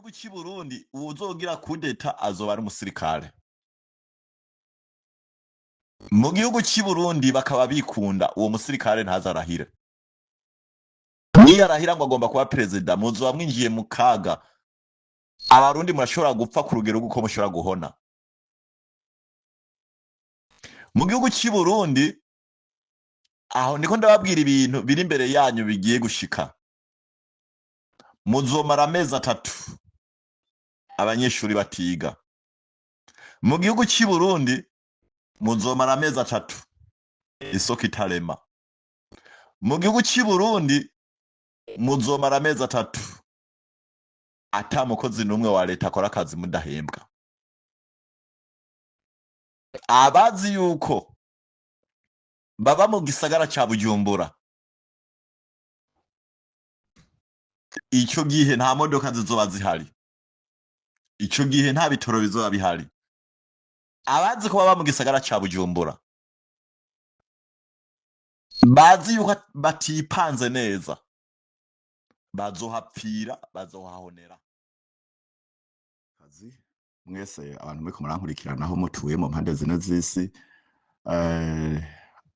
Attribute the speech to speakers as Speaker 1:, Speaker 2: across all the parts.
Speaker 1: Gihugu cy'i Burundi uwuzogira kudeta azoba ari umusirikare. Mu gihugu cy'i Burundi bakaba bikunda uwo musirikare ntazarahire. Niyo arahira ngo agomba kuba perezida, muzoba mwinjiye mu kaga. Abarundi murashobora gupfa ku rugero rw'uko mushobora guhona. Mu gihugu cy'i Burundi aho niko ndababwira ibintu biri imbere yanyu bigiye gushika. Muzomara amezi 3 abanyeshuri batiga. Mu gihugu cy'i Burundi muzomara amezi 3 isoko itarema. Mu gihugu cy'i Burundi muzomara amezi 3 ata mukozi n'umwe wa leta akora akazi mudahembwa. Abazi yuko baba mu gisagara ca Bujumbura, ico gihe nta modoka zizoba zihari, ico gihe nta bitoro bizoba bihari. Abazi ko baba mu gisagara ca Bujumbura bazi yuko batipanze neza, bazohapfira, bazohahonera. Kazi mwese abantu muriko murankurikirana aho mutuye mu mpande zine z'isi,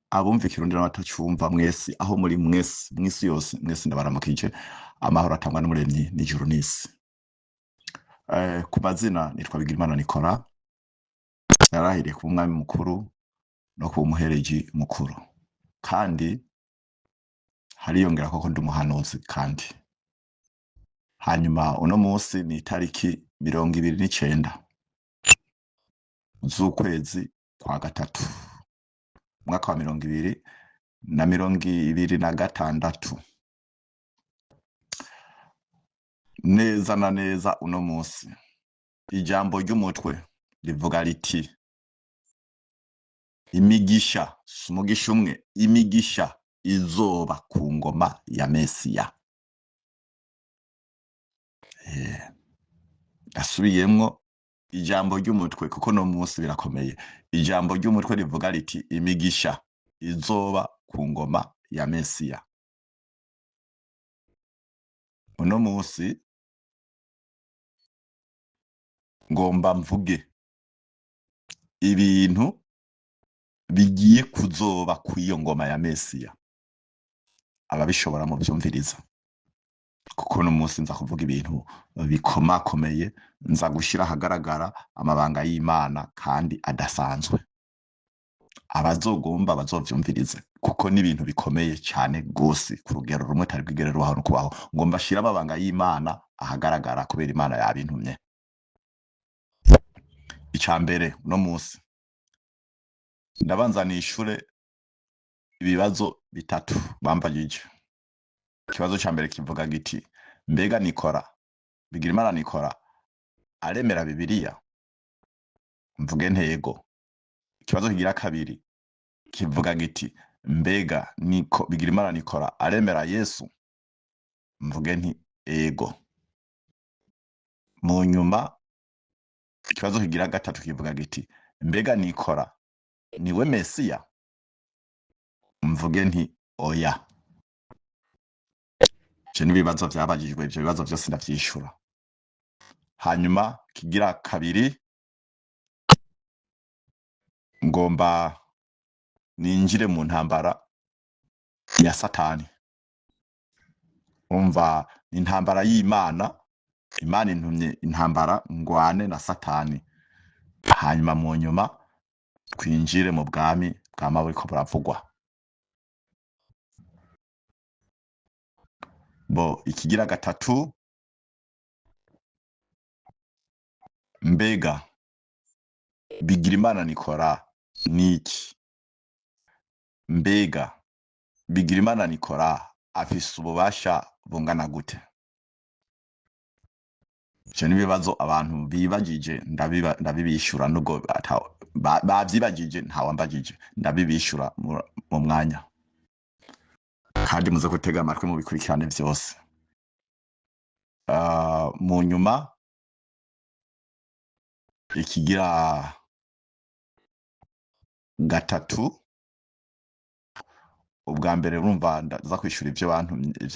Speaker 1: abumva ikirundi n'abatacumva mwese aho muri mwese mw'isi yose mwese ndabaramukije. Amahoro atangwa n'umuremyi n'ijuru n'isi. Ku mazina nitwa Bigirimana Nicolas, narahiriye kuba umwami mukuru no kuba umuhereji mukuru, kandi hariyongera koko ndi umuhanuzi. Kandi hanyuma uno munsi ni itariki 29 z'ukwezi kwa gatatu umwaka wa 2026. Neza na neza uno munsi ijambo ry'umutwe rivuga riti imigisha, si umugisha umwe, imigisha izoba ku ngoma ya Mesiya. Asubiyemwo ijambo ry'umutwe kuko no munsi birakomeye. Ijambo ry'umutwe rivuga riti imigisha izoba ku ngoma ya Mesiya. Uno munsi ngomba mvuge ibintu bigiye kuzoba kw'iyo ngoma ya Mesiya. Ababishobora muvyumviriza, kuko no munsi nza kuvuga ibintu bikomakomeye, nza gushira ahagaragara amabanga y'Imana kandi adasanzwe. Abazogomba bazovyumvirize, kuko ni ibintu bikomeye cyane gose ku rugero rumwe tari bwigere rubaho no kubaho. Ngomba shira amabanga y'Imana ahagaragara kubera Imana yabintumye. Ica mbere uno munsi ndabanza nishure ibibazo bitatu bambajije. Ikibazo ca mbere kivuga giti mbega Nikora Bigirimana Nikora aremera Bibiliya? Mvuge ntego. Ikibazo kigira kabiri kivuga giti mbega niko Bigirimana Nikora aremera Yesu? Mvuge nti ego. Mu nyuma ikibazo kigira gatatu kivuga giti mbega Nikora niwe Mesiya? Mvuge nti oya. Ivyo n'ibibazo vyabajijwe, ivyo bibazo vyose ndavyishura. Hanyuma kigira kabiri ngomba ninjire mu ntambara ya Satani. Umva, ni intambara y'Imana, Imana intumye intambara ngwane na Satani. Hanyuma mu nyuma twinjire mu bwami bwama buriko buravugwa. Bo ikigira gatatu, mbega Bigirimana Nikora niki? Mbega Bigirimana Nikora afise ububasha bungana gute? Ivyo n'ibibazo abantu bibajije, ndabibishura nubwo bavyibajije ntawambajije, ndabibishura mu mwanya. Kandi muze gutega amatwi mu bikurikirane vyose. Mu nyuma ikigira gatatu, ubwa mbere urumva ndaza kwishura ivyo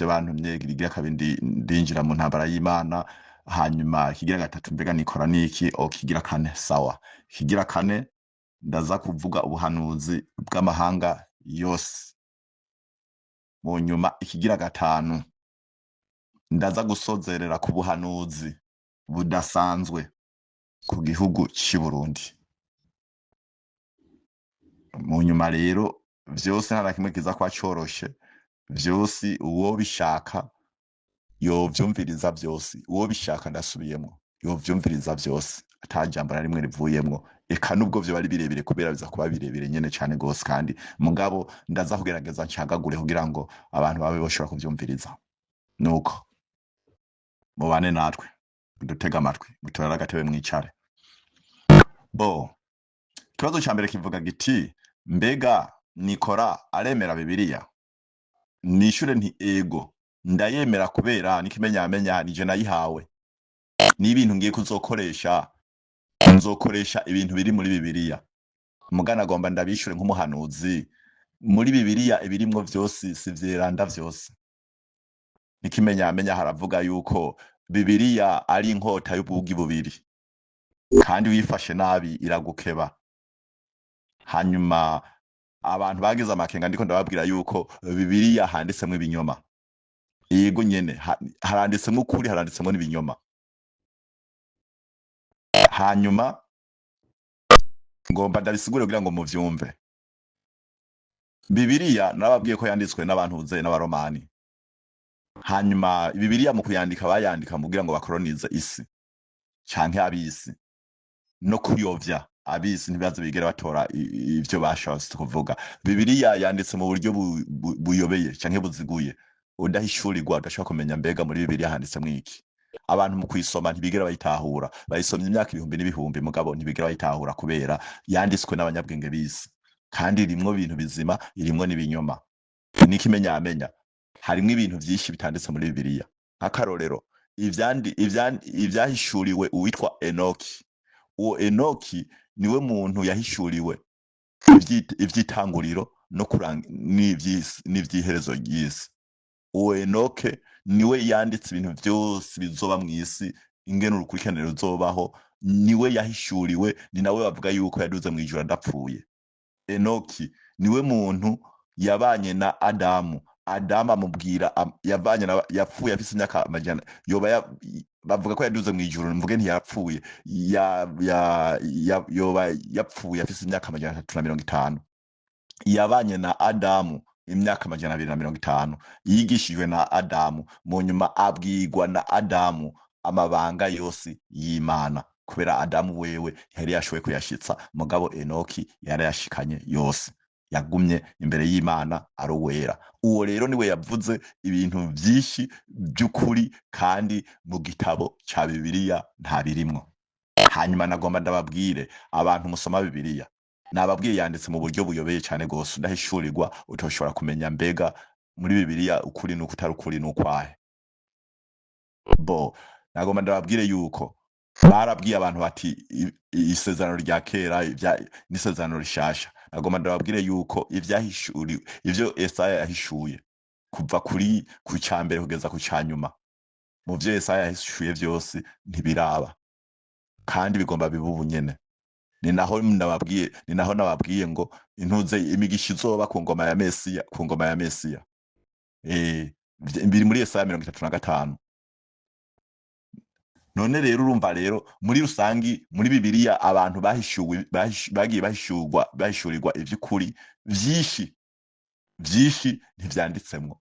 Speaker 1: bantumye, ikigira kabiri ndinjira mu ntambara y'Imana, Hanyuma ikigira gatatu, mbega Nikora niki? O kigira kane, sawa. Ikigira kane, ndaza kuvuga ubuhanuzi bw'amahanga yose. Mu nyuma, ikigira gatanu, ndaza gusozerera ku buhanuzi budasanzwe ku gihugu c'i Burundi. Mu nyuma rero, vyose nta na kimwe kiza kuba coroshe. Vyose uwo bishaka yovyumviriza vyose. Uwo bishaka, ndasubiyemwo, yovyumviriza vyose ata jambo na rimwe rivuyemwo, eka nubwo vyo bari birebire, kubera biza kuba birebire nyene cane gose. Kandi mugabo ndaza kugerageza ncagagure kugira ngo abantu babe boshobora kuvyumviriza. Nuko mubane natwe, dutega amatwi, mutorere agatebe mwicare. Bo, ikibazo ca mbere kivuga giti: mbega Nikora aremera Bibiliya? Nishure nti ego, ndayemera, kubera n'ikimenyamenya nije nayihawe. N'ibintu ngiye kuzokoresha, nzokoresha ibintu biri muri Bibiliya. Mugana agomba ndabishure nk'umuhanuzi: muri Bibiliya ibirimwo vyose si vyeranda vyose. N'ikimenyamenya haravuga yuko Bibiliya ari inkota y'ubugi bubiri, kandi wifashe nabi iragukeba. Hanyuma abantu bagize amakenga, ndiko ndababwira yuko Bibiliya handitsemwo ibinyoma. Yego nyene, haranditsemwo ukuri, haranditsemwo n'ibinyoma. Hanyuma ngomba ndabisigure kugira ngo muvyumve. Bibiliya narababwiye ko yanditswe n'abantu buze n'Abaromani. Hanyuma Bibiliya mu kuyandika, bayandika mu kugira ngo bakoronize isi canke abisi no kuyovya abisi, ntibaze bigere batora ivyo bashatse kuvuga. Bibiliya yanditse mu buryo buyobeye canke buziguye, udahishurirwa udashobora kumenya mbega muri Bibiliya handitsemwo iki. Abantu mu kuyisoma ntibigera bayitahura. Bayisomye imyaka ibihumbi n'ibihumbi, mugabo ntibigera bayitahura, kubera yanditswe n'abanyabwenge b'isi, kandi irimwo ibintu bizima, irimwo n'ibinyoma. N'ikimenyamenya harimwo ibintu vyinshi bitanditse muri Bibiliya. Nk'akarorero, ivyahishuriwe uwitwa Enoki. Uwo Enoki niwe muntu yahishuriwe ivy'itanguriro no n'ivy'iherezo ry'isi. Uwo Enoke niwe yanditse ibintu vyose bizoba mw'isi, ingene urukurikirane ruzobaho. Niwe yahishuriwe, ni nawe bavuga yuko yaduze mw'ijuru adapfuye. Enoki niwe muntu yabanye na Adamu. Adamu amubwira yavanye na, yapfuye afise imyaka amajana, yoba bavuga ko yaduze mw'ijuru, mvuge ntiyapfuye, yoba yapfuye afise imyaka 350. Yabanye na Adamu imyaka 250, yigishijwe na Adamu, mu nyuma abwirwa na Adamu amabanga yose y'Imana, kubera Adamu wewe ntiyari yashoboye kuyashitsa, mugabo Enoki yarayashikanye yose. Yagumye imbere y'Imana ari uwera. Uwo rero niwe yavuze ibintu vyinshi by'ukuri, kandi mu gitabo ca Bibiliya nta birimwo. Hanyuma nagomba ndababwire, abantu musoma Bibiliya, nababwiye yanditse mu buryo buyobeye cane gose, udahishurirwa utoshobora kumenya mbega muri Bibiliya ukuri nuko utari ukuri n'ukwahe. Bo, nagomba ndababwire yuko barabwiye abantu bati isezerano rya kera n'isezerano rishasha. Nagomba ndababwire yuko ivyahishuriwe, ivyo Esaya yahishuye kuva kuri ku ca mbere kugeza ku ca nyuma, mu vyo Yesaya yahishuye vyose ntibiraba, kandi bigomba bibe ubu nyene. Ni naho nababwiye, ni naho nababwiye ngo intuze imigisha izoba ku ngoma ya Mesiya, ku ngoma ya Mesiya. Biri muri Yesaya 35. None rero urumva rero, muri rusangi muri Bibiliya abantu bahishuwe, bagiye bahishurwa, bahishurirwa ivy'ukuri vyinshi, vyinshi ntivyanditsemwo.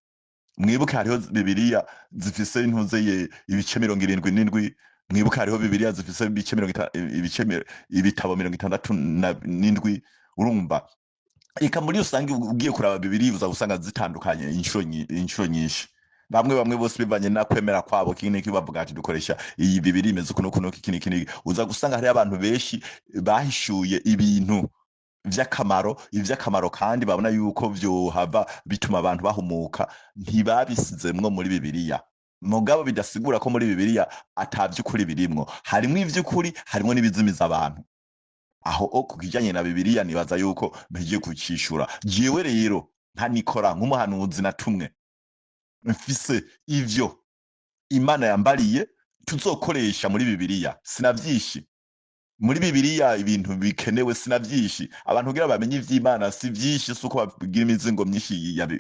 Speaker 1: Mwibuke hariho Bibiliya zifise intuze ye ibice 77. Mwibuke hariho Bibiliya zifise ibice ibice ibitabo 67. Urumva, eka muri rusange ugiye kuraba Bibiliya uza gusanga zitandukanye inshuro nyinshi. Bamwe bamwe bose bivanye na kwemera kwabo, iki n'iki, bavuga ati dukoresha iyi Bibiliya imeze uku n'uku n'uku, iki n'iki n'iki. Uza gusanga hariho abantu benshi bahishuye ibintu vy'akamaro, ivy'akamaro, kandi babona yuko vyohava bituma abantu bahumuka, ntibabisizemwo muri Bibiliya. Mugabo bidasigura ko muri Bibiliya ata vy'ukuri birimwo. Harimwo ivy'ukuri, harimwo n'ibizimiza abantu. Aho o ku kijanye na Bibiliya nibaza yuko mpejeje kucishura. Jewe rero nka Nikora, nk'umuhanuzi natumwe, mfise ivyo Imana yambariye. Tuzokoresha muri Bibiliya sinavyishi. Muri Bibiliya ibintu bikenewe sinavyishi. Abantu kugira bamenye ivy'Imana si vyinshi, si uko bagira imizingo myinshi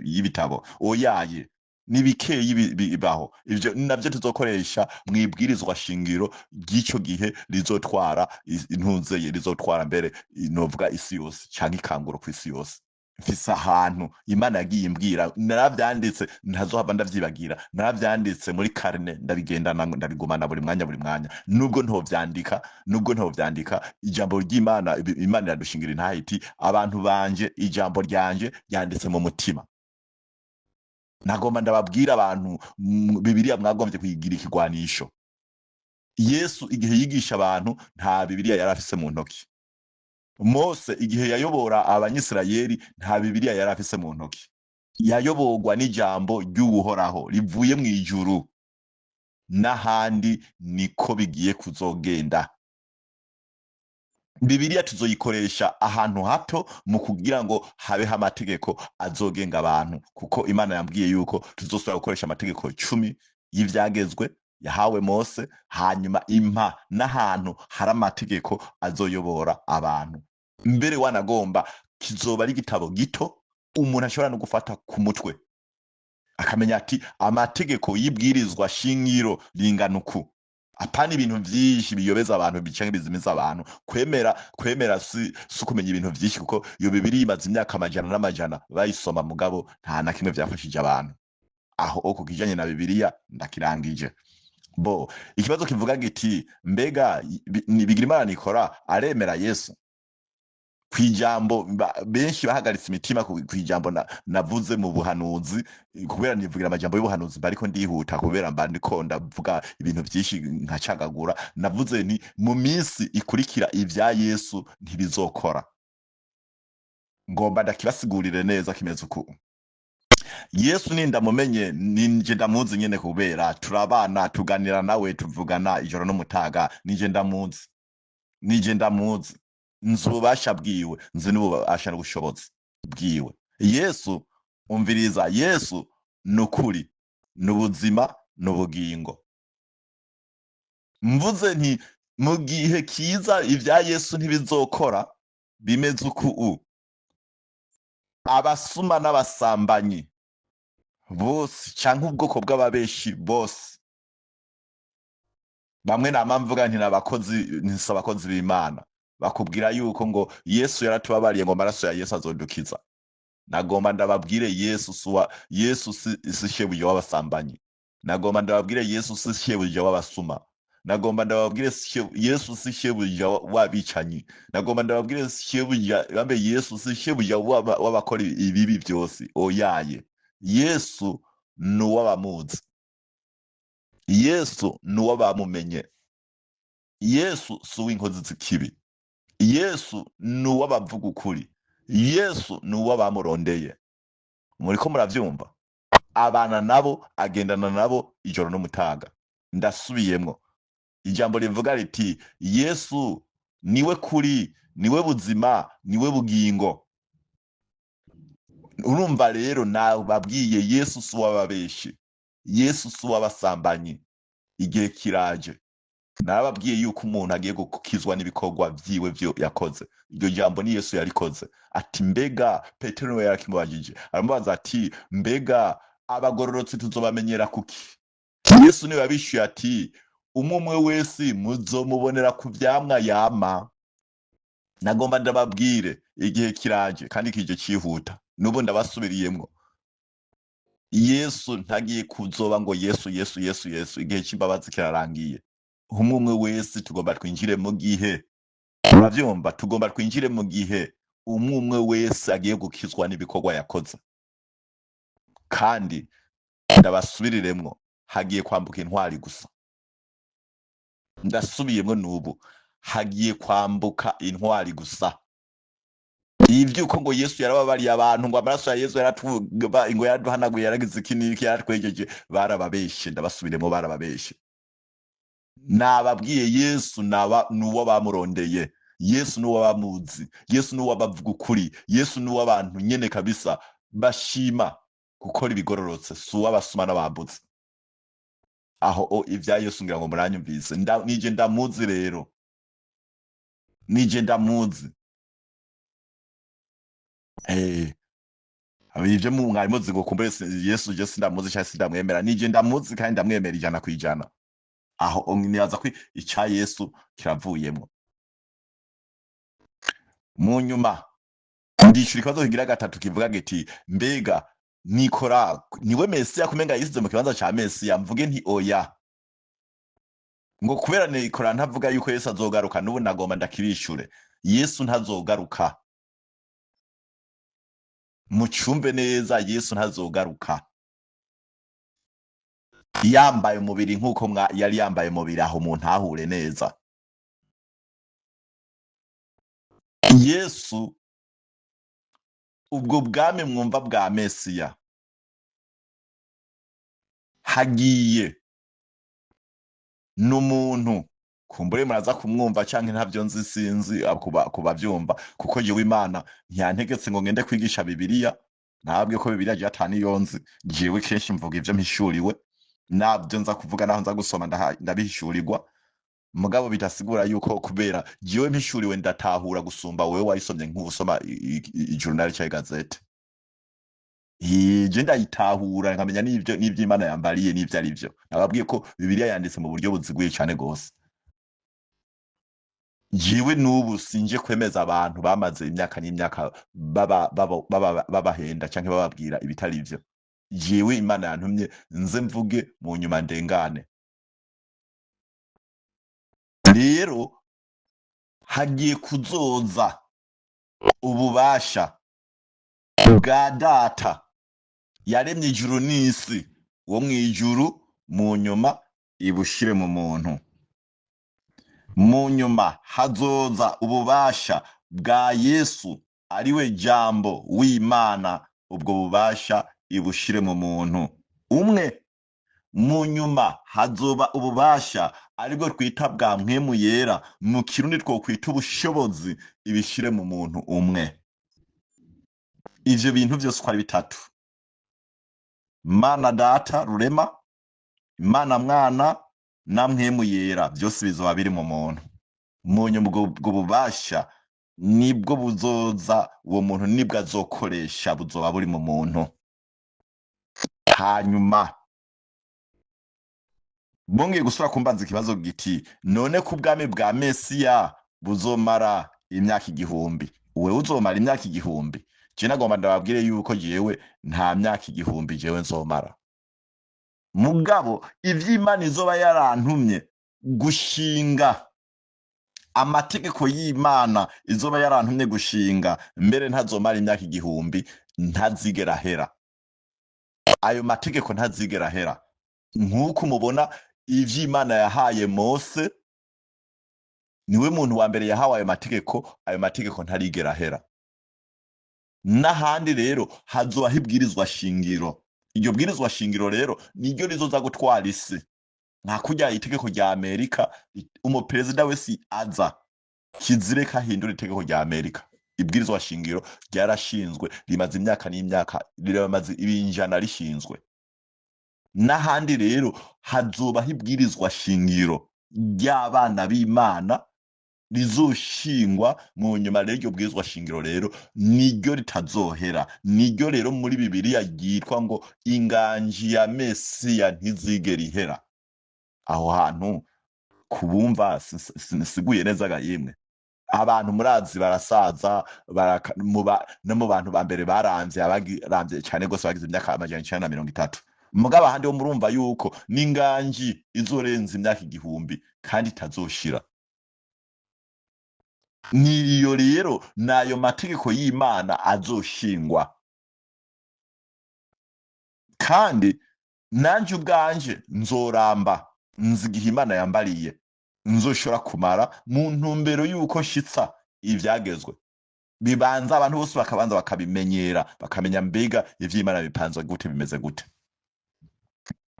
Speaker 1: y'ibitabo, oyaye, ni bikeyi bibaho. Ivyo navyo tuzokoresha mwibwirizwa shingiro ry'ico gihe rizotwara intuzeye, rizotwara mbere novuga isi yose canke ikanguro kw'isi yose. Mfise ahantu Imana yagiye imbwira, naravyanditse, ntazohava ndavyibagira. Naravyanditse muri carnet, ndabigendana, ndabigumana buri mwanya buri mwanya. Nubwo ntovyandika, ijambo ry'Imana, Imana iradushingira intahe iti: "Abantu banje, ijambo ryanje ryanditse mu mutima." Nagomba ndababwira abantu, Bibiliya mwagombye kuyigira ikigwanisho. Yesu igihe yigisha abantu nta Bibiliya yari afise mu ntoki. Mose igihe yayobora Abanyisirayeli nta Bibiliya yari afise mu ntoki. Yayoborwa n'ijambo ry'Uhoraho rivuye mu ijuru. N'ahandi niko bigiye kuzogenda. Bibiliya tuzoyikoresha ahantu hato mu kugira ngo habeho amategeko azogenga abantu, kuko Imana yambwiye yuko tuzosubira gukoresha amategeko 10 y'ivyagezwe yahawe Mose, hanyuma impa n'ahantu hari amategeko azoyobora abantu. Mbere wanagomba kizoba ari igitabo gito umuntu ashobora no gufata ku mutwe, akamenya ati amategeko y'ibwirizwa shingiro ringana uku. Apana ibintu vyinshi biyobeza abantu canke bizimiza abantu. Kwemera si kumenya ibintu vyinshi, kuko iyo Bibiliya imaze imyaka amajana n'amajana bayisoma, mugabo nta na kimwe vyafashije abantu. Aho ku kijanye na Bibiliya ndakirangije. Bo ikibazo kivuga giti: mbega ni Bigirimana Nikora aremera Yesu? Kwijambo benshi bahagaritse imitima kwijambo navuze mu buhanuzi, kubera nivugira amajambo y'ubuhanuzi mba ariko ndihuta, kubera mba ndiko ndavuga ibintu vyinshi nkacagagura. Navuze nti mu minsi ikurikira ivya Yesu ntibizokora. Ngomba ndakibasigurire neza kimeze uku. Yesu nindamumenye, ninje ndamuzi nyene, kubera turabana, tuganira nawe, tuvugana ijoro n'umutaga. Nije ndamuzi, nije ndamuzi, nzi ububasha bwiwe, nzi n'ububasha n'ubushobozi bwiwe. Yesu, umviriza, Yesu ni ukuri, ni ubuzima, ni ubugingo. Mvuze nti mu gihe kiza ibya Yesu ntibizokora, bimeze uku: abasuma n'abasambanyi bose, canke ubwoko bw'ababeshi bose. Bamwe nama mvuga nti nabakozi, ntisi abakozi b'Imana, bakubwira yuko ngo Yesu yaratubabariye, ngo amaraso ya Yesu azodukiza. Nagomba ndababwire, Yesu suwa, Yesu si shebuja w'abasambanyi. Nagomba ndababwire, Yesu si shebuja w'abasuma. Nagomba ndababwire, Yesu si shebuja w'abicanyi. Nagomba ndababwire, shebuja bambe, Yesu si shebuja w'abakora ibibi byose, oyaye. Yesu ni uw'abamuzi, Yesu ni uw'abamumenye. Yesu si uw'inkozi z'ikibi. Yesu ni uw'abavuga ukuri. Yesu ni uw'abamurondeye. Muriko muravyumva? Abana nabo, agendana nabo ijoro n'umutaga. Ndasubiyemwo ijambo rivuga riti: Yesu niwe kuri, niwe buzima, niwe bugingo. Urumva rero nababwiye, Yesu si uw'ababeshi, Yesu si uw'abasambanyi. Igihe kiraje, narababwiye yuko umuntu agiye gukizwa n'ibikorwa vyiwe vyo yakoze. Iryo jambo ni Yesu yarikoze, ati mbega, Petero niwe yarakimubajije, aramubaza ati: "Mbega abagororotsi tuzobamenyera kuki?" Yesu niwe yabishuye ati: "Umwe umwe wese muzomubonera ku vyamwa yama." Nagomba ndababwire, igihe kiraje kandi kije cihuta. Nubu ndabasubiriyemwo, Yesu ntagiye kuzoba ngo Yesu, Yesu, Yesu, Yesu. Igihe c'imbabazi kirarangiye. Umwe umwe wese tugomba twinjire mu gihe, uravyumva, tugomba twinjire mu gihe umwe umwe wese agiye gukizwa n'ibikorwa yakoze. Kandi ndabasubiriremwo, hagiye kwambuka intwari gusa. Ndasubiyemwo n'ubu, hagiye kwambuka intwari gusa. Ivyuko ngo Yesu yarababariye abantu, ngo amaraso ya Yesu yaratuba, ngo yaraduhanaguye, yaragize iki n'iki, yaratwejeje, barababeshe. Ndabasubiremo, barababeshe. Nababwiye, Yesu naba nuwo bamurondeye, Yesu nuwo bamuzi, Yesu nuwo bavuga ukuri, Yesu nuwo abantu nyene kabisa bashima gukora ibigororotse, si uw'abasuma n'abambutsi. Aho o ibya Yesu ngira ngo muranyumvise. Nije ndamuzi rero, nije ndamuzi. Ibyo mwari muzi ngo kumbure Yesu je sindamuzi cyangwa sindamwemera, nije ndamuzi kandi ndamwemera 100%. Aho nibaza ko icya Yesu kiravuyemo. Mu nyuma ndishyura ikibazo kigira gatatu kivuga giti: mbega Nikora niwe Mesiya? Kumenga yisize mu kibanza ca Mesiya. Mvuge nti oya, ngo kubera Nikora ntavuga yuko Yesu azogaruka. N'ubu nagomba ndakibishure, Yesu ntazogaruka. Mucumve neza, Yesu ntazogaruka yambaye umubiri nk'uko yari yambaye umubiri. Aho umuntu ahure neza, Yesu ubwo bwami mwumva bwa Mesiya hagiye n'umuntu kumbure muraza kumwumva canke ntavyo nzi, sinzi kubavyumva, kuko jewe Imana ntiyantegetse ngo ngende kwigisha Bibiliya. Ntabwe ko Bibiliya je atani yo nzi. Jewe kenshi mvuga ivyo mpishuriwe, nabyo nza kuvuga naho nza gusoma ndabihishurirwa. Mugabo bidasigura yuko kubera jewe mpishuriwe ndatahura gusumba wewe wayisomye nk'usoma ijournal canke gazette. Je ndayitahura nkamenya n'ibyo n'ibyo Imana yambariye n'ibyo ari byo. Nababwiye ko Bibiliya yanditse mu buryo buziguye cane gose. Jewe n'ubu sinje kwemeza abantu bamaze imyaka n'imyaka babahenda canke bababwira ibitari vyo. Jewe Imana yantumye nze mvuge, mu nyuma ndengane. Rero hagiye kuzoza ububasha bwa Data yaremye ijuru n'isi wo mw'ijuru, mu nyuma ibushire mu muntu. Mu nyuma hazoza ububasha bwa Yesu ariwe Jambo w'Imana, ubwo bubasha ibushire mu muntu umwe. Mu nyuma hazoba ububasha aribwo twita bwa Mpwemu Yera, mu Kirundi twokwita ubushobozi, ibishire mu muntu umwe. Ivyo bintu vyose uko ari bitatu, Mana Data Rurema, Imana Mwana na Mpwemu Yera, byose bizoba biri mu muntu. Mu nyuma ubwo bubasha nibwo buzoza, uwo muntu nibwo azokoresha, buzoba buri mu muntu. Hanyuma bongeye gusubira kumbaza ikibazo giti: none ko ubwami bwa Mesiya buzomara imyaka 1000, wewe uzomara imyaka 1000? Je nagomba ndababwire yuko jewe nta myaka 1000 jewe nzomara. Mugabo ivy'Imana izoba yarantumye gushinga, amategeko y'Imana izoba yarantumye gushinga, mbere ntazomara imyaka 1000, ntazigera ahera. Ayo mategeko ntazigera ahera. Nk'uko mubona ivy'Imana yahaye Mose, niwe muntu wa mbere yahawe ayo mategeko, ayo mategeko ntarigera ahera. N'ahandi rero hazobaho ibwirizwa shingiro. Iryo bwirizwa shingiro rero niryo rizoza gutwara isi, nka kurya itegeko rya Amerika, umuperezida wese aza kizire ko ahindura itegeko rya Amerika. Ibwirizwa shingiro ryarashinzwe, rimaze imyaka n'imyaka, rimaze ibinjana rishinzwe. N'ahandi rero hazobaho ibwirizwa shingiro ry'abana b'Imana rizoshingwa mu nyuma. Rero iryo bwirizwa shingiro rero niryo ritazohera, niryo rero muri Bibiliya ryitwa ngo inganji ya Mesiya ntizigera ihera. Aho hantu kubumva siguye neza ga yemwe. Abantu murazi barasaza, no mu bantu ba mbere baramvye, abaramvye cyane gose bagize imyaka 930. Mugabo ahandi ho murumva yuko n'inganji izorenza imyaka 1000 kandi itazoshira. Niyo rero nayo mategeko y'Imana azoshingwa. Kandi nanje ubwanje nzoramba, nzi igihe Imana yambariye nzoshobora kumara mu ntumbero y'uko nshitsa ivyagezwe. Bibanza abantu bose bakabanza bakabimenyera, bakamenya mbega ivy'Imana bipanzwe gute, bimeze gute.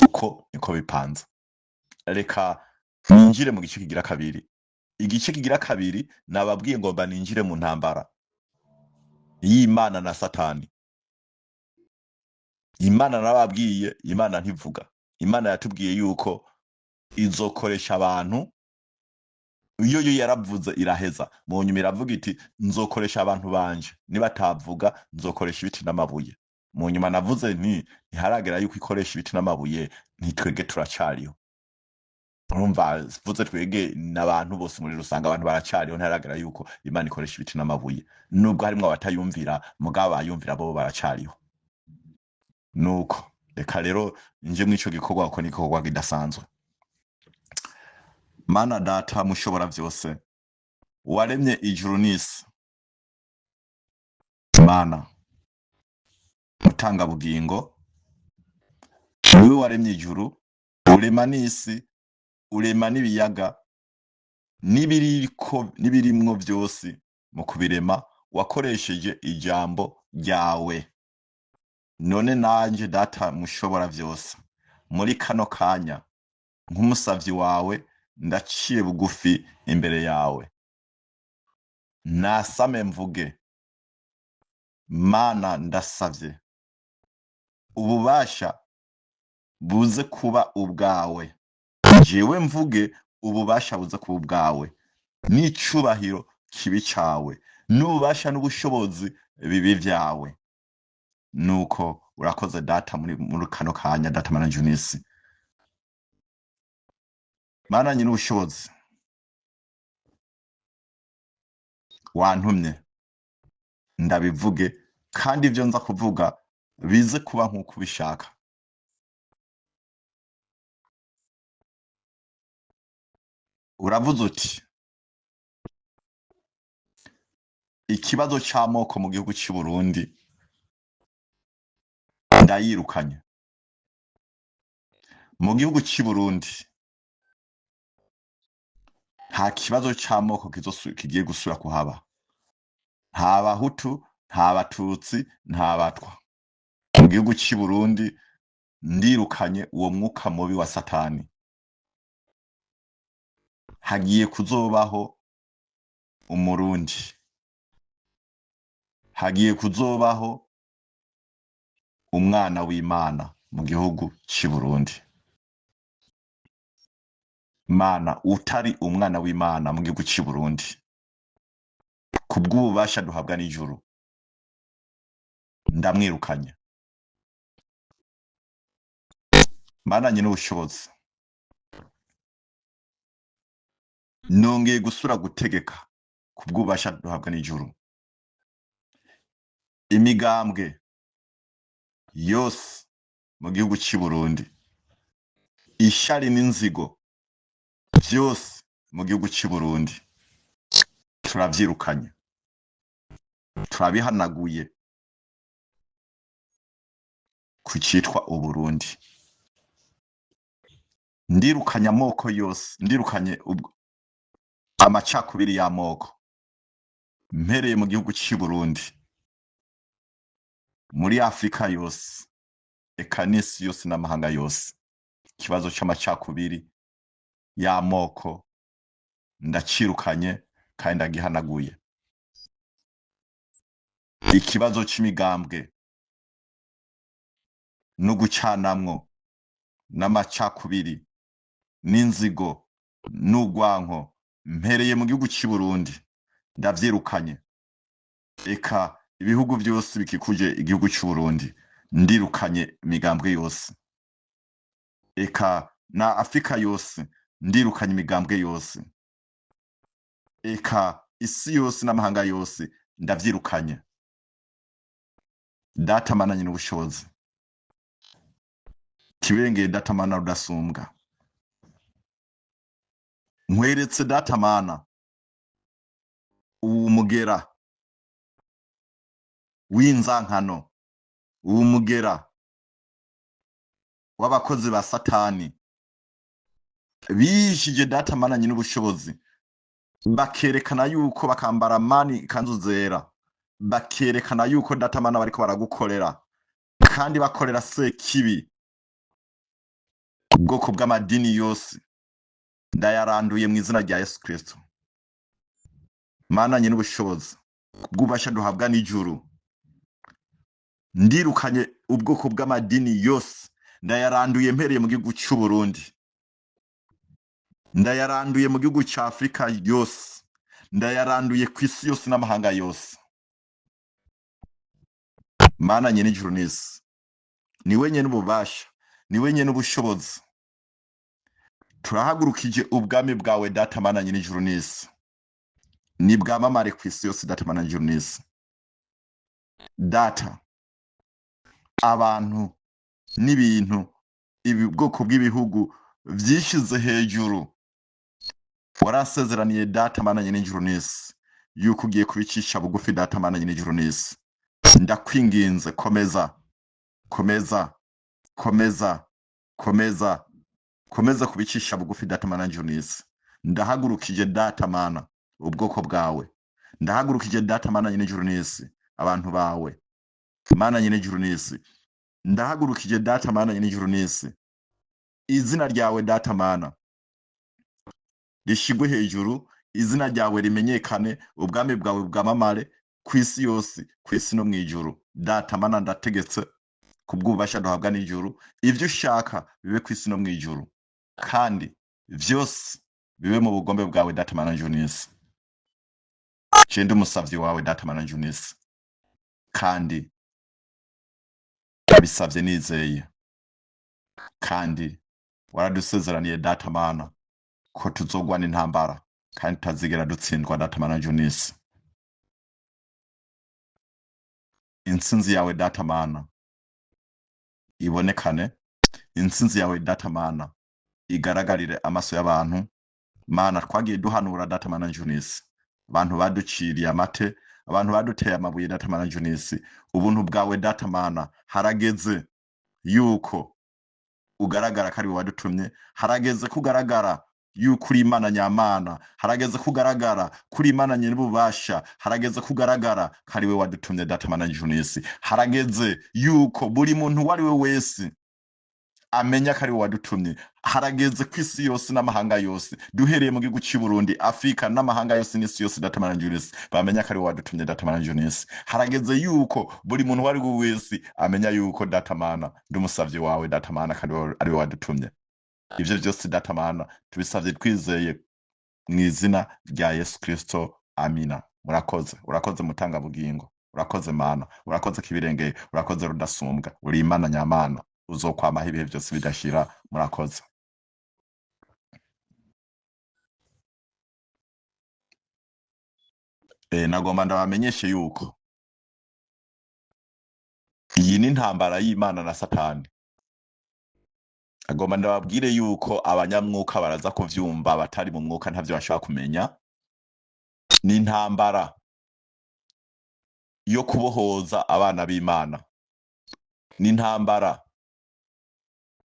Speaker 1: Uko niko bipanze. Reka ninjire mu gice kigira kabiri. Igice kigira kabiri nababwiye ngomba ninjire mu ntambara y'Imana na Satani. Imana nababwiye, Imana ntivuga. Imana yatubwiye yuko izokoresha abantu, iyo yo yaravuze iraheza, mu nyuma iravuga iti nzokoresha abantu banje, nibatavuga nzokoresha ibiti n'amabuye. Mu nyuma navuze nti ntiharagera yuko ikoresha ibiti n'amabuye, ntitwege turacariho. Urumva vuze twege n'abantu bose muri rusange, abantu baracariho, ntiharagera yuko Imana ikoresha ibiti n'amabuye, nubwo harimwo abatayumvira, mugabo abayumvira bo baracariho. Nuko reka rero nje mw'ico gikorwa, kuko ni igikorwa kidasanzwe. Mana Data mushobora vyose, waremye ijuru n'isi, Mana mutanga bugingo, niwe waremye ijuru, urema n'isi, urema n'ibiyaga n'ibiriko n'ibirimwo vyose. Mu kubirema wakoresheje ijambo ryawe. None nanje Data mushobora vyose, muri kano kanya nk'umusavyi wawe ndaciye bugufi imbere yawe, nasame mvuge. Mana, ndasavye ububasha buze kuba ubwawe, jewe mvuge ububasha buze kuba ubwawe, n'icubahiro kibi cawe, n'ububasha n'ubushobozi bibi vyawe. Nuko urakoze Data muri kano kanya. Data Mana Junisi, Mana nyine ubushobozi, wantumye ndabivuge, kandi ivyo nza kuvuga bize kuba nk'uko ubishaka. Uravuze uti ikibazo c'amoko mu gihugu c'u Burundi ndayirukanye. Mu gihugu c'u Burundi nta kibazo c'amoko kigiye gusubira kuhaba. Nta Bahutu, nta Batutsi, nta Batwa. Mu gihugu c'u Burundi ndirukanye uwo mwuka mubi wa Satani. Hagiye kuzobaho Umurundi, hagiye kuzobaho umwana w'Imana mu gihugu c'u Burundi. Mana, utari umwana w'Imana mu gihugu c'u Burundi, kubw'ububasha duhabwa n'ijuru, ndamwirukanye. Mana nyine ubushobozi, nongeye gusura gutegeka kubw'ububasha duhabwa n'ijuru, imigambwe yose mu gihugu c'u Burundi, ishari n'inzigo vyose mu gihugu c'u Burundi turavyirukanye, turabihanaguye ku citwa Uburundi. Ndirukanye amoko yose, ndirukanye amacakubiri y'amoko, mpereye mu gihugu c'u Burundi, muri Afrika yose, eka n'isi yose n'amahanga yose. Ikibazo c'amacakubiri y'amoko ndacirukanye kandi ndagihanaguye. Ikibazo c'imigambwe no gucanamwo n'amacakubiri n'inzigo n'urwanko, mpereye mu gihugu c'u Burundi, ndavyirukanye. Eka ibihugu vyose bikikuje igihugu c'u Burundi, ndirukanye imigambwe yose. Eka na Afrika yose, ndirukanye imigambwe yose. Eka isi yose n'amahanga yose ndavyirukanye. Data Mana nyine ubushobozi, kibengeye Data Mana rudasumbwa, nkweretse Data Mana uwu mugera w'inzankano, uwu mugera w'abakozi ba Satani bishije Data Mana nyine ubushobozi, bakerekana yuko bakambara mani ikanzu zera, bakerekana yuko Data Mana bariko baragukorera, kandi bakorera Sekibi. Ubwoko bw'amadini yose ndayaranduye mu izina rya Yesu Kristo. Mana nyine ubushobozi, bw'ububasha duhabwa n'ijuru, ndirukanye ubwoko bw'amadini yose Ndayaranduye mpereye mu gihugu cy'u Burundi, ndayaranduye mu gihugu cya Afurika yose, ndayaranduye ku isi yose n'amahanga yose. Mana nyene ijuru n'isi, ni wenyene ububasha, ni wenyene ubushobozi. Turahagurukije ubwami bwawe Data Mana nyene ijuru n'isi, ni bwamamare ku isi yose Data Mana ijuru n'isi. Data, abantu n'ibintu, ibi bwoko bw'ibihugu vyishize hejuru, warasezeraniye Data Mana nyene ijuru n'isi yuko ugiye kubicisha bugufi. Data Mana nyene ijuru n'isi, ndakwinginze, komeza, komeza, komeza, komeza, komeza kubicisha bugufi Data Mana ijuru n'isi. Ndahagurukije Data Mana ubwoko bwawe, ndahagurukije Data Mana nyene ijuru n'isi abantu bawe. Mana nyene ijuru n'isi, ndahagurukije Data Mana nyene ijuru n'isi izina ryawe Data Mana rishigwe hejuru, izina ryawe rimenyekane, ubwami bwawe bwamamare ku isi yose, ku isi no mw'ijuru. Data Mana, ndategetse kubw'ububasha duhabwa n'ijuru, ivyo ushaka bibe ku isi no mw'ijuru, kandi vyose bibe mu bugombe bwawe Data Mana ijuru n'isi. Je ndi umusavyi wawe Data Mana ijuru n'isi, kandi ndabisavye nizeye. Kandi waradusezeraniye Data Mana ko tuzogwana intambara kandi tutazigera dutsindwa Data Mana ijuru n'isi. Intsinzi yawe Data Mana ibonekane, intsinzi yawe Data Mana igaragarire amaso y'abantu. Mana, twagiye duhanura Data Mana ijuru n'isi, abantu baduciriye amate, abantu baduteye amabuye Data Mana ijuru n'isi. Ubuntu bwawe Data Mana, harageze yuko ugaragara ko ari wowe wadutumye, harageze ko ugaragara yuko uri Imana nyamana, harageze ko ugaragara ko uri Imana nyir'ububasha, harageze ko ugaragara ko ari wowe wadutumye Data Mana ijuru n'isi. Harageze yuko buri muntu uwo ari we wese amenya ko ari wowe wadutumye. Harageze ko isi yose n'amahanga yose, duhereye mu gihugu cy'u Burundi, Afrika n'amahanga yose n'isi yose Data Mana ijuru n'isi, bamenya ko ari wowe wadutumye Data Mana ijuru n'isi. Harageze yuko buri muntu uwo ari we wese amenya yuko Data Mana ndi umusavyi wawe Data Mana, kandi ari wowe wadutumye. Ivyo vyose Data Mana tubisavye twizeye mu izina rya Yesu Kristo, amina. Murakoze, urakoze mutangabugingo, urakoze Mana, urakoze kibirengeye, urakoze rudasumbwa, uri Imana nyamana, uzokwamaho ibihe byose bidashira. Murakoze. Nagomba ndabamenyeshe yuko iyi ni intambara y'Imana na Satani. Agomba ndababwire yuko abanyamwuka baraza kuvyumva, batari mu mwuka ntavyo bashobora kumenya. Ni intambara yo kubohoza abana b'Imana, ni intambara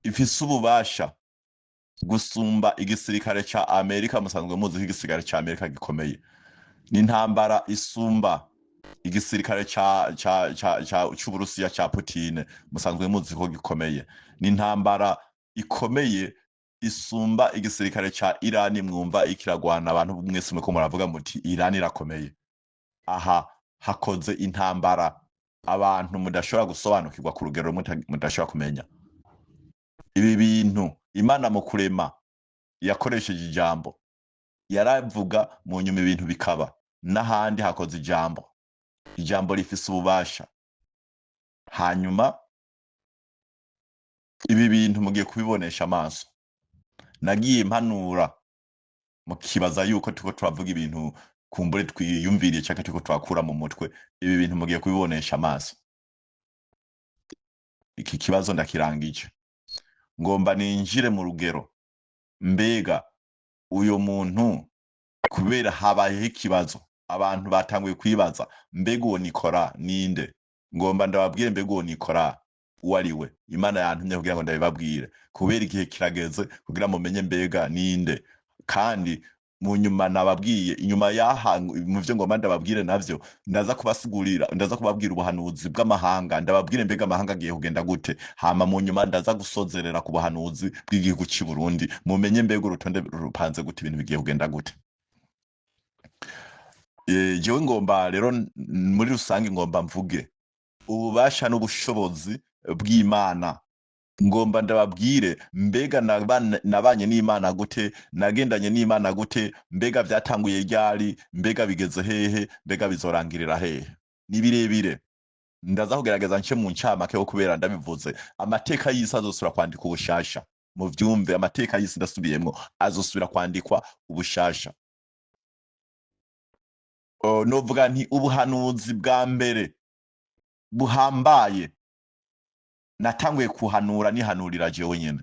Speaker 1: ifise ububasha gusumba igisirikare ca Amerika. Musanzwe muzi ko igisirikare ca Amerika gikomeye. Ni intambara isumba igisirikare c'Uburusiya ca Putine, musanzwe muzi ko gikomeye. Ni intambara ikomeye isumba igisirikare ca Irani mwumva ikiragwana. Abantu mwese muriko muravuga muti Irani irakomeye. Aha hakoze intambara abantu mudashobora gusobanukirwa ku rugero mudashobora kumenya. Ibi bintu Imana mu kurema yakoresheje ijambo, yaravuga mu nyuma ibintu bikaba. N'ahandi hakoze ijambo, ijambo rifise ububasha. Hanyuma ibi bintu mugiye kubibonesha amaso. Nagiye mpanura mukibaza yuko turiko turavuga ibintu kumbure twiyumviriye canke turiko turakura mu mutwe. Ibi bintu mugiye kubibonesha amaso. Iki kibazo ndakirangije, ngomba ninjire mu rugero. Mbega uyo muntu, kubera habayeho ikibazo, abantu batanguye kwibaza mbega uwo Nikora ninde? Ngomba ndababwire mbega uwo Nikora uwo ari we. Imana yantumye kugira ngo ndabibabwire, kubera igihe kirageze kugira mumenye mbega ninde. Kandi mu nyuma nababwiye, inyuma yaha mu vyo ngomba ndababwire navyo ndaza kubasigurira, ndaza kubabwira ubuhanuzi bw'amahanga, ndababwire mbega amahanga agiye kugenda gute. Hama mu nyuma ndaza gusozerera ku buhanuzi bw'igihugu cy'i Burundi, mumenye mbega urutonde rupanze gute, ibintu bigiye kugenda gute. Jewe ngomba rero muri rusange ngomba mvuge ububasha n'ubushobozi bw'Imana. Ngomba ndababwire mbega nabanye n'Imana gute, nagendanye n'Imana gute, mbega vyatanguye ryari, mbega bigeze hehe, mbega bizorangirira hehe. Ni birebire, ndaza kugerageza nce mu ncamake, ho kubera ndabivuze amateka y'isi azosubira kwandikwa ubushasha. Muvyumve, amateka y'isi, ndasubiyemwo, azosubira kwandikwa ubushasha. Novuga nti ubuhanuzi bwa mbere buhambaye natanguye kuhanura nihanurira jewe nyene,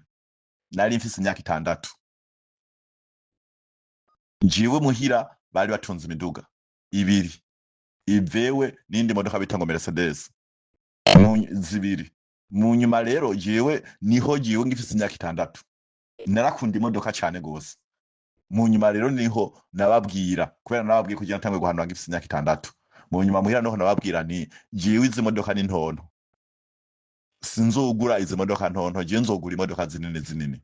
Speaker 1: nari mfise imyaka 6. Jewe muhira bari batunze imiduga ibiri, ivewe n'indi modoka bita ngo Mercedes zibiri. Mu nyuma rero jewe niho, jewe ngifise imyaka 6, narakunda imodoka cane gose. Mu nyuma rero niho nababwira, kubera nababwiye kugira natanguye guhanura ngifise imyaka 6, mu nyuma muhira niho nababwira nti jewe izi modoka ni ntonto, sinzogura izi modoka ntonto, jewe nzogura imodoka zinini zinini.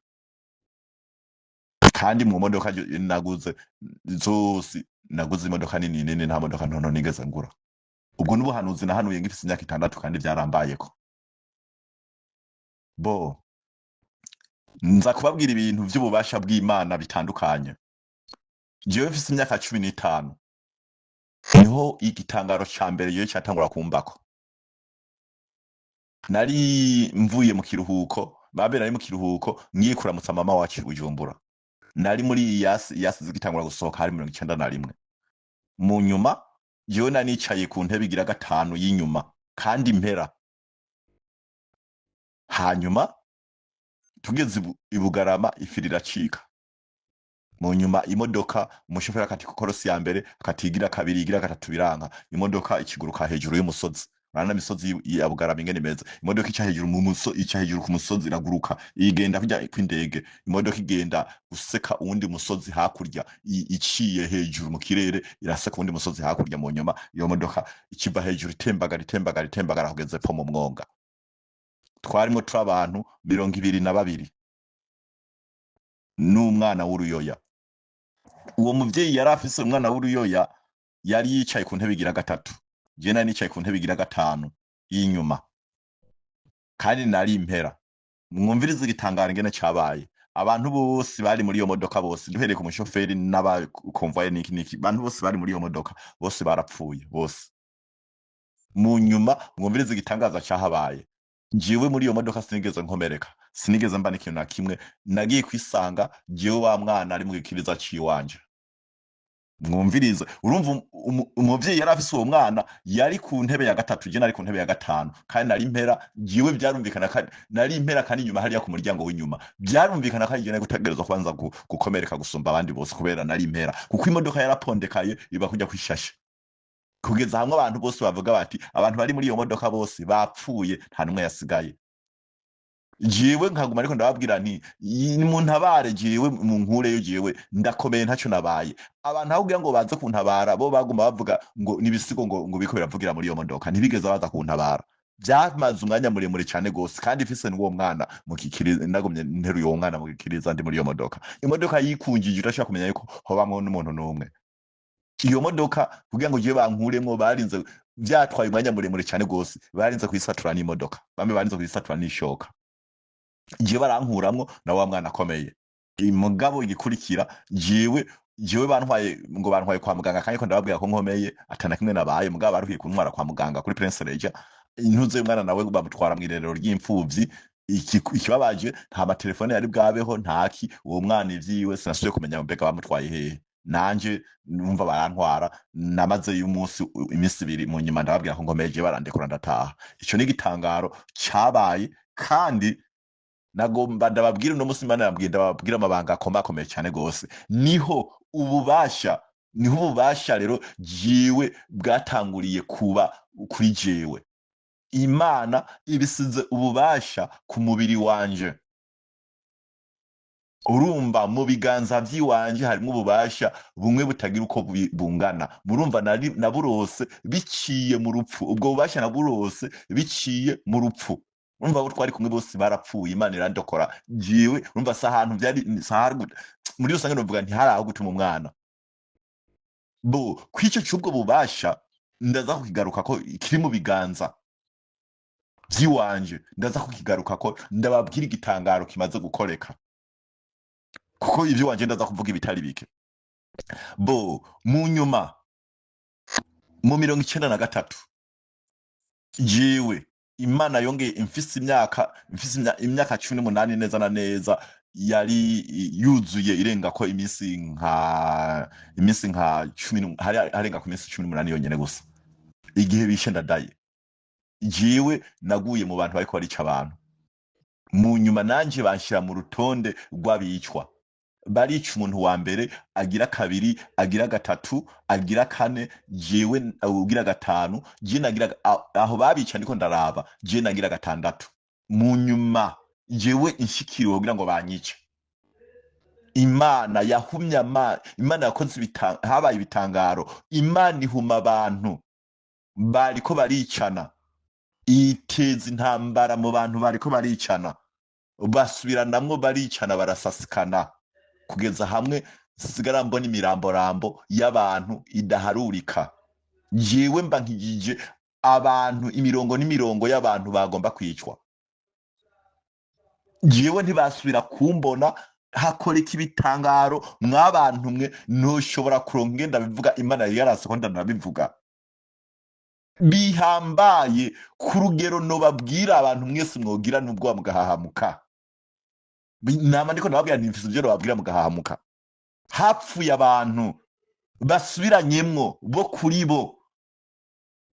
Speaker 1: Kandi mu modoka naguze zose, naguze imodoka nini nini, nta modoka ntonto nigeze ngura. Ubwo n'ubuhanuzi nahanuye ngifise imyaka 6, kandi vyarambayeko. Bo nza kubabwira ibintu vy'ububasha bw'Imana bitandukanye. Jewe mfise imyaka 15 niho igitangaro ca mbere jewe catangura kumbako. Nari mvuye mu kiruhuko, babe nari mu kiruhuko, ngiye kuramutsa mama wacu i Bujumbura. Nari muri yasi yasi zigitangura gusohoka, hari 91. Mu nyuma jewe nari nicaye ku ntebe igira gatanu y'inyuma kandi impera. Hanyuma tugeze i Bugarama, ifiri iracika. Mu nyuma imodoka, umushoferi akata ikorosi ya mbere, akatigira kabiri, igira gatatu, biranka. Imodoka ikiguruka hejuru y'umusozi. Urabona imisozi ya Bugarama ingene imeze. Imodoka ica hejuru mu musozi, ica hejuru ku musozi, iraguruka, igenda kujya kw'indege. Imodoka igenda guseka uwundi musozi hakurya, iciye hejuru mu kirere, iraseka uwundi musozi hakurya. Mu nyuma iyo modoka ikiva hejuru, itembagara, itembagara, itembagara kugeza epfo mu mwonga. Twarimwo turi abantu 22 n'umwana w'uruyoya. Uwo muvyeyi yari afise umwana w'uruyoya yari yicaye ku ntebe igira gatatu. Jewe nari nicaye ku ntebe igira gatanu y'inyuma kandi nari impera. Mwumvirize igitangaro ingene cabaye. Abantu bose bari muri iyo modoka bose, duhereye ku mushoferi n'abakonvoye niki niki, abantu bose bari muri iyo modoka bose barapfuye bose. Mu nyuma mwumvirize igitangaza cahabaye. Jewe muri iyo modoka sinigeze nkomereka, sinigeze mba n'ikintu na kimwe. Nagiye kwisanga jewe wa mwana ari mu gikiriza ciwanje. Mwumvirize, urumva umuvyeyi yari afise uwo mwana yari ku ntebe ya gatatu, je nari ku ntebe ya gatanu kandi nari impera. Jewe vyarumvikana kandi nari impera, kandi inyuma hariya ku muryango w'inyuma, vyarumvikana kandi je nari gutegerezwa kubanza gukomereka gusumba abandi bose kubera nari impera, kuko imodoka yarapondekaye iba kujya kwishashe, kugeza hamwe abantu bose bavuga bati abantu bari muri iyo modoka bose bapfuye, nta n'umwe yasigaye. Jewe nkaguma ariko ndababwira nti muntabare, jewe munkureyo, jewe ndakomeye, ntacyo nabaye. Abantu aho kugira ngo baze kuntabara, bo baguma bavuga ngo nibisigo, ngo biko biravugira muri iyo modoka. Ntibigeze baza kuntabara. Byamaze umwanya muremure cyane gose, kandi mfise n'uwo mwana mu gikiriza, nagumye nteruye uwo mwana mu gikiriza ndi muri iyo modoka. Imodoka yikungije, udashobora kumenya yuko hobamwo n'umuntu n'umwe. Iyo modoka kugira ngo jewe bankuremwo, barinze, vyatwaye umwanya muremure cyane gose, barinze kuyisatura n'imodoka, bamwe barinze kuyisatura n'ishoka. Jewe barankuramwo na wa mwana akomeye. Mugabo igikurikira, jewe bantwaye, ngo bantwaye kwa muganga, kandi ko ndababwira ko nkomeye, atana kimwe nabaye. Mugabo baruhiye kuntwara kwa muganga kuri Prince Regis. Intuze y'umwana nawe bamutwara mw'irerero ry'imfuvyi. Ikibabaje, nta matelefone yari bwabeho, ntaki. Uwo mwana ivyiwe sinasubiye kumenya mbega bamutwaye hehe. Nanje numva barantwara, namaze y'umunsi, iminsi 2. Mu nyuma ndababwira ko nkomeje, barandekura ndataha. Ico ni igitangaro cabaye. Kandi nagomba ndababwira uno munsi, Imana yambwiye ndababwira amabanga akomakomeye cyane gose. Niho ububasha rero jewe bwatanguriye kuba kuri jewe. Imana ibisize ububasha ku mubiri wanje. Urumva mu biganza vy'iwanje harimwo ububasha bumwe butagira uko bungana. Murumva naburose biciye mu rupfu. Ubwo bubasha naburose biciye mu rupfu. Urumva abo twari kumwe bose barapfuye, Imana irandokora jewe. Urumva si ahantu vyari, si ahantu muri rusange novuga ntihari aho gutuma umwana bo kw'icyo cy'ubwo bubasha. Ndaza kukigaruka ko kiri mu biganza. Vyiwanje ndaza kukigarukako, ndababwira igitangaro kimaze gukoreka, kuko ivy'iwanje ndaza kuvuga ibitari bike. Bo mu nyuma mu 93, jewe Imana yongeye mfise imyaka 18 neza na neza, yari yuzuye irenga ko iminsi nka cumi hari harenga ku minsi 18 yonyene gusa. Igihe bishe Ndadaye, jewe naguye mu bantu bariko barica abantu. Mu nyuma nanje banshira mu rutonde rw'abicwa. Barica umuntu wa mbere, agira kabiri, agira gatatu, agira kane, jewe ugira gatanu, je nagira aho babica ndiko ndaraba, je nagira gatandatu. Mu nyuma jewe inshikiriwe kugira ngo banyice, Imana yahumye Imana yakoze habaye ibitangaro. Imana ihuma abantu bariko baricana, iteza intambara mu bantu bariko baricana, basubiranamwo, baricana, barasasikana, kugeza hamwe sigara mbona imiramborambo y'abantu idaharurika. Jewe mba nkigije abantu, imirongo n'imirongo y'abantu bagomba kwicwa. Jewe ntibasubira kumbona, hakoreka ibitangaro. Mwabantu mwe, ntushobora kuronka ingenda bivuga. Imana yari yarase ko ndanabivuga bihambaye ku rugero nobabwira abantu mwese mwogira n'ubwoba mugahahamuka. Nama ndiko ndababwira nti mfise ivyo nobabwira mugahahamuka. Hapfuye abantu basubiranyemwo bo kuri bo,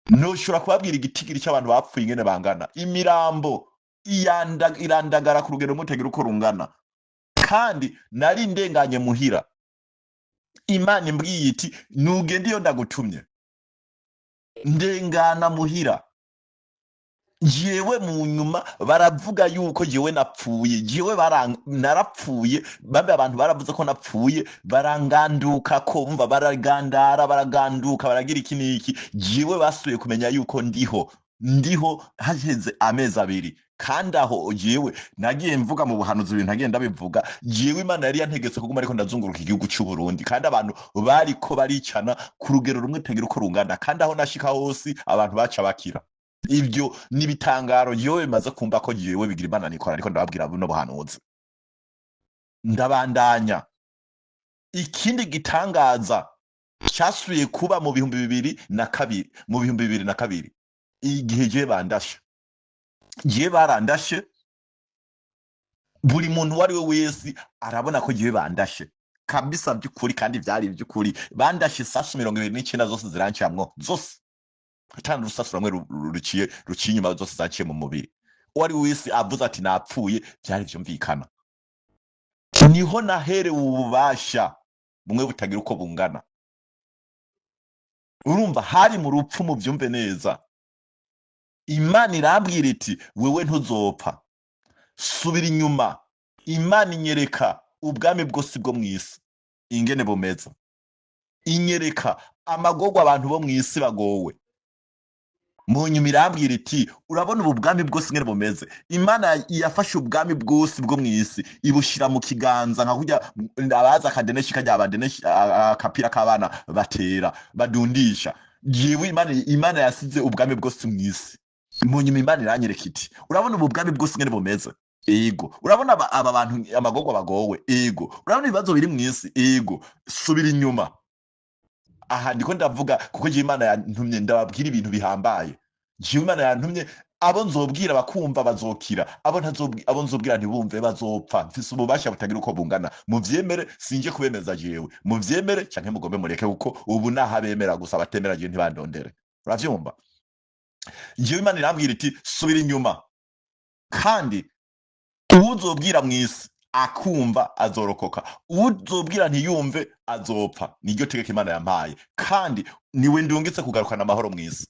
Speaker 1: ntushobora kubabwira igitigiri cy'abantu bapfuye ingene bangana. Imirambo irandagara ku rugero mutagira uko rungana. Kandi nari ndenganye muhira, Imana imbwiye iti: "Nugende iyo ndagutumye." Ndengana muhira jewe. Mu nyuma baravuga yuko jewe napfuye, jewe narapfuye. Bambe abantu baravuze ko napfuye, baranganduka ko umva baragandara, baraganduka, baragira iki n'iki. Jewe basubiye kumenya yuko ndiho, ndiho haheze amezi 2. Kandi aho jewe nagiye mvuga mu buhanuzi ibintu nagiye ndabivuga. Jewe Imana yari yantegetse kuguma ariko ndazunguruka igihugu cy'u Burundi, kandi abantu bariko baricana ku rugero rumwe tagira uko rungana, kandi aho nashika hose abantu baca bakira. Ibyo ni ibitangaro jewe bimaze kumva ko jewe bigira Imana nikora, ariko ndababwira buno buhanuzi. Ndabandanya. Ikindi gitangaza cyasubiye kuba mu 2002, mu 2002, igihe jewe bandashe. Jewe barandashe, buri muntu uwo ari we wese arabona ko jewe bandashe kabisa by'ukuri, kandi byari iby'ukuri. Bandashe isasu 29 zose zirancamwo zose, atanga urusasu rumwe ruciye inyuma, zose zaciye mu mubiri. Uwo ari we wese avuze ati napfuye, byari vyumvikana. Niho naherewe ububasha bumwe butagira uko bungana. Urumva hari mu rupfu, muvyumve neza. Imana irambwira iti: "Wewe ntuzopfa, subira inyuma." Imana inyereka ubwami bwose bwo mw'isi ingene bumeze, inyereka amagorwa abantu bo mw'isi bagowe. Mu nyuma irambwira iti: "Urabona ubu bwami bwose ingene bumeze?" Imana yafashe ubwami bwose bwo mw'isi ibushira mu kiganza, nka kurya abaza akadeneshi kajya abadeneshi, akapira k'abana batera badundisha. Jewe Imana yasize ubwami bwose mw'isi. Mu nyuma Imana iranyereka iti: "Urabona ubu bwami bwose ingene bumeze? Ego. Urabona aba bantu amagorwa bagowe? Ego. Urabona ibibazo biri mw'isi? Ego. Subira inyuma." Aha ndiko ndavuga kuko jewe Imana yantumye ndababwira ibintu bihambaye. Jewe Imana yantumye, abo nzobwira bakumva bazokira, abo nzobwira ntibumve bazopfa. Mfise ububasha butagira uko bungana. Muvyemere, sinje kubemeza jewe, muvyemere canke mugombe mureke, kuko ubu naho abemera gusa, abatemera jewe ntibandondere. Uravyumva? Jewe Imana irambwira iti: "Subira inyuma, kandi uwuzobwira mw'isi akumva azorokoka, uwuzobwira ntiyumve azopfa." Niryo tegeko Imana yampaye, kandi niwe ndungitse kugarukana amahoro mw'isi.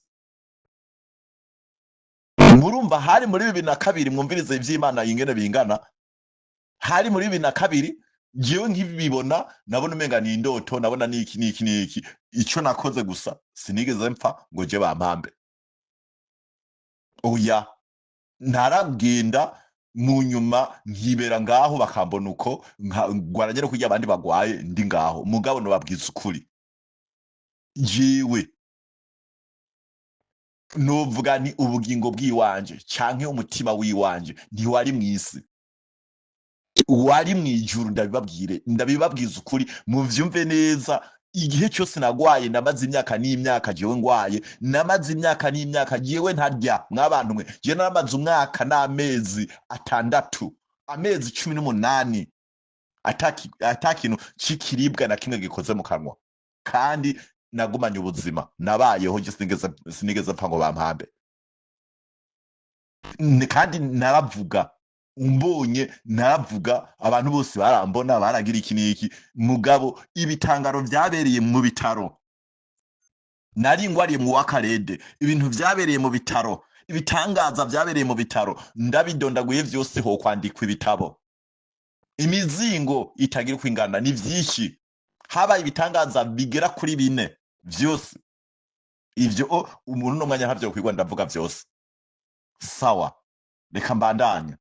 Speaker 1: Murumva hari muri 2002. Mwumvirize ivy'Imana ingene bingana. Hari muri 2002. Jewe nkibibona nabona umenga ni indoto, nabona niki niki niki. Ico nakoze gusa, sinigeze mpfa ngo je bampambe, oya. Ntaragenda. Mu nyuma nkibera ngaho, bakambona uko ngwara nyene kurya abandi bagwaye, ndi ngaho. Mugabo nobabwiza ukuri, jewe Nuvuga ni ubugingo bw'iwanje canke umutima w'iwanje ntiwari mw'isi, wari mw'ijuru. Ndabibabwire, ndabibabwiza ukuri, muvyumve neza. Igihe cyose nagwaye, namaze imyaka n'imyaka jewe ngwaye, namaze imyaka n'imyaka jewe ntarya. Mwabantu mwe, jewe naramaze umwaka n'amezi 6, amezi 18 atakintu c'ikiribwa na kimwe gikoze mu kanwa, kandi nagumanye ubuzima, nabayeho je, sinigeze mpfa ngo bampambe. Kandi naravuga, umbonye naravuga, abantu bose barambona, baragira iki n'iki. Mugabo ibitangaro vyabereye mu bitaro, nari ngwariye mu wakarede, ibintu vyabereye mu bitaro, ibitangaza vyabereye mu bitaro, ndabidondaguye vyose ho kwandikwa ibitabo, imizingo itagira uko ingana, ni vyinshi. Habaye ibitangaza bigera kuri 4 vyose. Ivyo umuntu no mwanya ntavyo kwigwa ndavuga vyose. Sawa, reka mbandanya.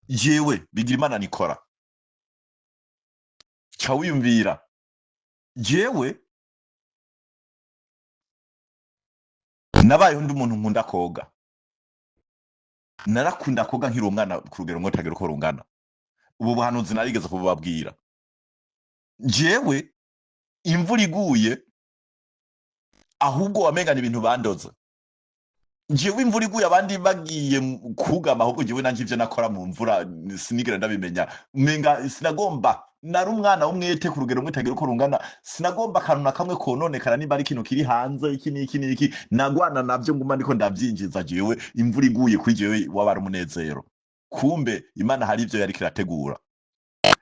Speaker 1: Jewe Bigirimana Nikora, ca wiyumvira jewe nabayeho ndi umuntu nkunda koga, narakunda koga nkiri umwana ku rugero rumwe rutagira uko rungana. Ubu buhanuzi narigeze kububabwira. Jewe imvura iguye ahubwo wamengana ibintu bandoze. Jewe imvura iguye abandi bagiye kugama, ahubwo jewe nanje ivyo nakora mu mvura sinigera ndabimenya. Menga sinagomba, nari umwana w'umwete ku rugero rumwe rutagira uko rungana, sinagomba akantu na kamwe kononekara, nimba ari ikintu kiri hanze iki n'iki n'iki nagwana navyo nguma ndiko ndavyinjiza. Jewe imvura iguye kuri jewe waba ari umunezero, kumbe Imana hari ivyo yariko irategura.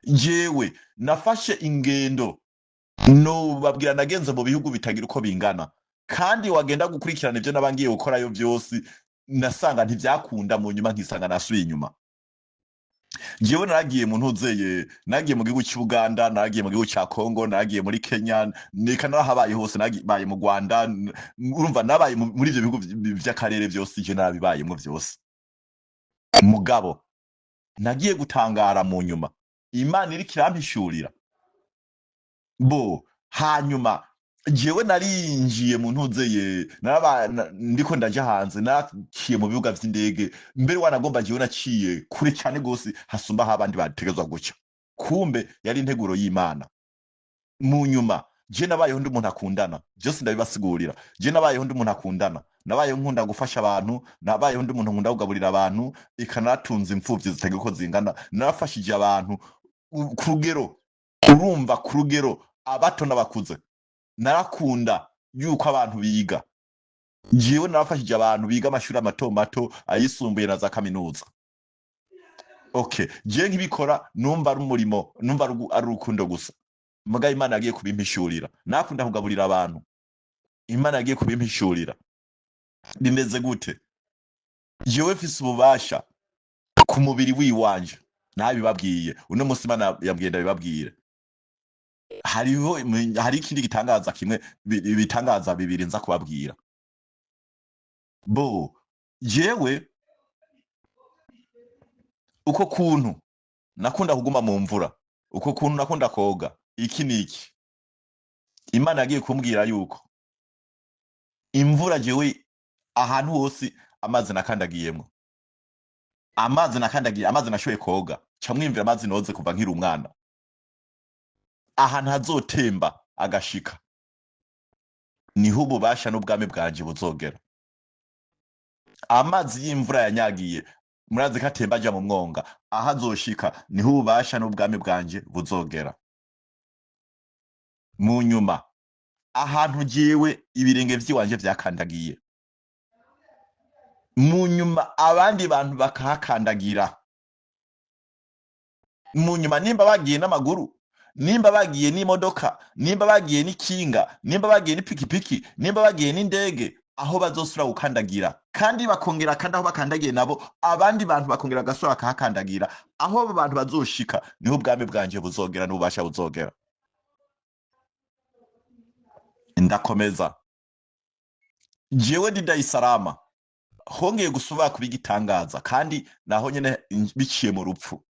Speaker 1: Jewe nafashe ingendo, nobabwira nagenze mu bihugu bitagira uko bingana, kandi wagenda gukurikirana ivyo nabangiye gukorayo vyose nasanga ntivyakunda, mu nyuma nkisanga nasubiye inyuma. Jewe naragiye mu ntuzeye, naragiye mu gihugu cy'Uganda, naragiye mu gihugu cya Congo, naragiye muri Kenya, neka narahabaye hose, narabaye mu Rwanda, urumva nabaye muri ivyo bihugu vy'akarere vyose, ivyo narabibayemwo vyose. Mugabo nagiye gutangara mu nyuma Imana iriko irampishurira bo. Hanyuma jewe narinjiye mu ntuzeye, ndiko ndaja hanze, naciye mu bibuga vy'indege, mbere wanagomba jewe naciye kure cyane gose hasumba aho abandi bategerezwa guca, kumbe yari integuro y'Imana. Mu nyuma je nabayeho ndi umuntu akundana, byose ndabibasigurira. Je nabayeho ndi umuntu akundana, nabayeho nkunda gufasha abantu, nabayeho ndi umuntu nkunda kugaburira abantu, ikanatunza imfuvyi zitagira uko zingana, narafashije abantu ku rugero, urumva ku rugero abato n'abakuze. Narakunda yuko abantu biga, jewe narafashije abantu biga amashuri mato mato, ayisumbuye na za kaminuza. Okay, jewe nkibikora numva ari umurimo, numva ari urukundo gusa, muga Imana yagiye kubimpishurira. Nakunda kugaburira abantu, Imana yagiye kubimpishurira. Bimeze gute? Jewe mfise ububasha ku mubiri wiwanje, nabibabwiye uno munsi Imana yabwiye ndabibabwire. Hariho hari ikindi gitangaza kimwe, ibitangaza bibiri nza kubabwira. Bo jewe uko kuntu nakunda kuguma mu mvura, uko kuntu nakunda koga, iki niki, Imana yagiye kumbwira yuko imvura jewe ahantu hose amazi nakandagiyemwo, amazi nakandagiye, amazi nashoboye koga, ca mwimvira amazi noze kuva nkiri umwana, ahantu hazotemba agashika niho ububasha n'ubwami bwanje buzogera. Amazi y'imvura yanyagiye, murazi ko atemba aja mu mwonga, aho azoshika niho ububasha n'ubwami bwanje buzogera. Mu nyuma ahantu jewe ibirenge vyiwanje vyakandagiye, mu nyuma abandi bantu bakahakandagira, mu nyuma nimba bagiye n'amaguru, nimba bagiye n'imodoka, nimba bagiye n'ikinga, nimba bagiye n'ipikipiki, nimba bagiye n'indege, aho bazosubira gukandagira kandi bakongera kandi aho bakandagiye nabo abandi bantu bakongera bagasubira bakahakandagira, aho abo bantu bazoshika niho ubwami bwanje buzogera n'ububasha buzogera. Ndakomeza. Jewe ndi Dayisarama, hongeye gusubira kuba igitangaza, kandi naho nyene biciye mu rupfu,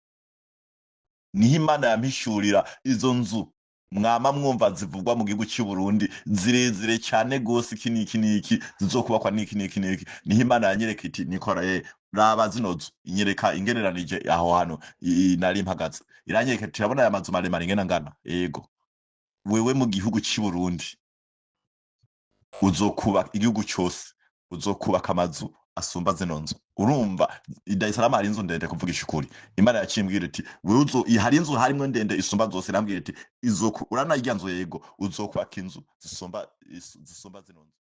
Speaker 1: niho Imana yampishurira izo nzu Mwama mwumva zivugwa mu gihugu cy'u Burundi zirezire cyane gose, iki niki niki zizokubakwa niki niki niki. Niho Imana yanyereka iti: "Nikora ye, raba zino nzu." Inyereka ingereranije aho hantu nari mpagaze, iranyereka iti: "Urabona aya mazu maremare ingene angana? Yego, wewe mu gihugu cy'u Burundi uzokubaka igihugu cyose, uzokubaka amazu asumba zino nzu." Urumva i Dar es Salaam hari inzu ndende. Kuvugisha ukuri, Imana yacimbwira iti: "Wewe uzo hari inzu harimwo ndende isumba zose." Irambwira iti: "Izoku urana irya nzu, yego, uzokubaka inzu zisumba zino nzu."